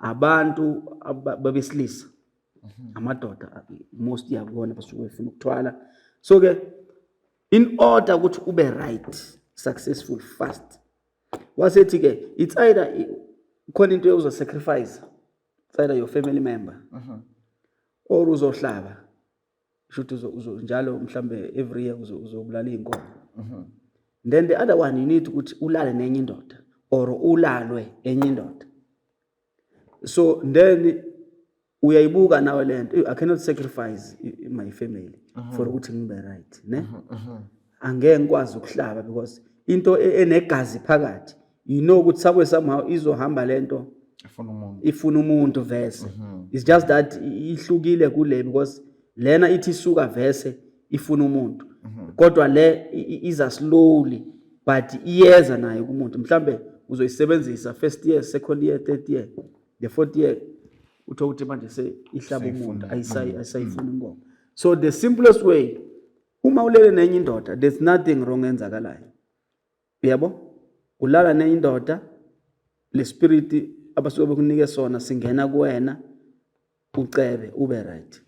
Abantu babesilisa, amadoda, most yabona basuke befuna ukuthwala. So ke in order ukuthi ube right, successful fast, wasethi ke it's either khona into yokuzo sacrifice, it's either your family member or uzohlaba, shuthi njalo mhlambe every year uzobulala iy'nkomo. Then the other one, you need ukuthi ulale nenye indoda or ulalwe enye indoda. So then uyayibuka nawe lento, "I cannot sacrifice my family for ukuthi ngibe right, ne angeke ngikwazi ukuhlaba," because into enegazi phakathi, you know ukuthi somewhere, somehow izohamba lento. Ifuna umuntu. Ifuna umuntu vese. It's just that ihlukile kule, because lena ithi isuka vese ifuna umuntu, kodwa le iza slowly, but iyeza nayo kumuntu. Mhlambe uzoyisebenzisa first year, second year, third year, the fourth year uthola ukuthi manje se ihlaba umuntu, ayisayifuni inkomo. So the simplest way, uma ulele nenye indoda, there's nothing wrong enzakalayo, uyabo? Ulala nenye indoda, le spirit abasuke bekunike sona singena kuwena, ucebe, ube right.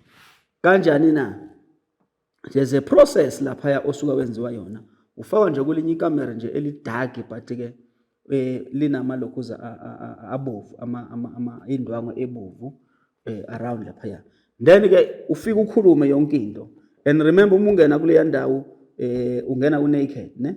Kanjani na? There's a process laphaya osuka wenziwa yona. Ufakwa nje kwelinye ikamera nje eli-dark, but ke linamalokhuza abovu, ama indwangu ebovu around laphaya. Then ke ufika ukhulume yonke into. And remember, uma ungena kuleya ndawo, ungena u-naked, ne?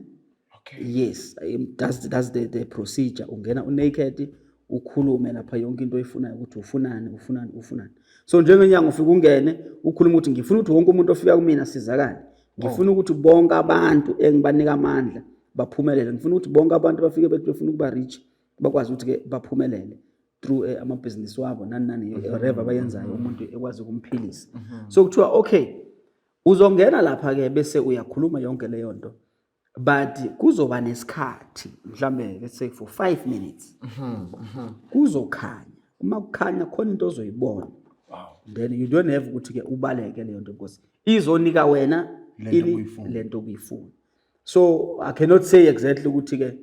Okay. Yes, that's the procedure. Ungena u-naked, ukhulume lapha yonke into oyifunayo, ukuthi ufunani, ufunani, ufunani. So njengenyanga ufika ungene, ukhuluma ukuthi ngifuna ukuthi wonke umuntu ofika kumina asizakale, ngifuna ukuthi bonke abantu engibanika amandla baphumelele, ngifuna ukuthi bonke abantu bafike bethi befuna ukuba rich bakwazi ukuthi-ke baphumelele through amabhizinisi wabo, nani nani, whatever abayenzayo, umuntu ekwazi ukumphilisa. So kuthiwa okay, uzongena lapha-ke bese uyakhuluma yonke leyo nto, but kuzoba nesikhathi, mhlambe let's say for 5 minutes, kuzokhanya. Uma kukhanya, khona into ozoyibona. Then you don't have ukuthi-ke ubaleke leyo nto, because izonika wena lento ini obuyifuna. Lento obuyifuna. So I cannot say exactly ukuthi-ke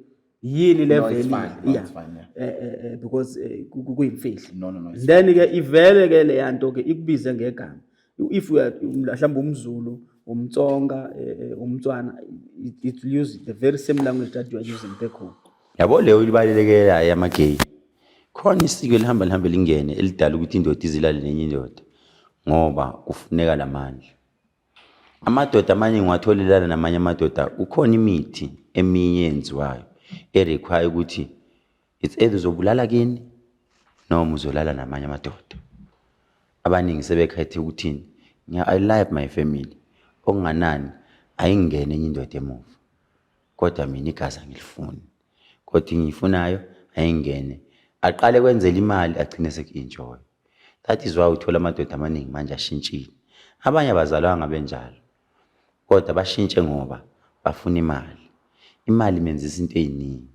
yini No, level. It's fine. No, it's fine, yeah. Because kuyimfihlo. No, it's Then ke ivele ke leya nto ke ikubize ngegama. If you are mhlawumbe umZulu, umTsonga, umTswana, it will use the very same language that you are using back home. Yabo, leyo ibalulekelayo yama-gay, khona isiko elihamba lihambe lingene elidala ukuthi indoda izilale nenye indoda ngoba kufuneka lamandla. Amadoda amanye ngiwathola elala namanye amadoda. Kukhona imithi eminye eyenziwayo e-require ukuthi it's either uzobulala kini noma uzolala namanye amadoda. Abaningi sebekhethe ukuthini? I love my family, okunganani ayingene enye indoda emuva, kodwa mina igazi angilifuni, kodwa engiyifunayo ayingene. Aqale kwenzela imali, agcine seku-enjoy. That is why uthola amadoda amaningi manje ashintshile. Abanye abazalwanga benjalo, kodwa bashintshe ngoba bafuna imali. Imali imenzisa into ey'ningi.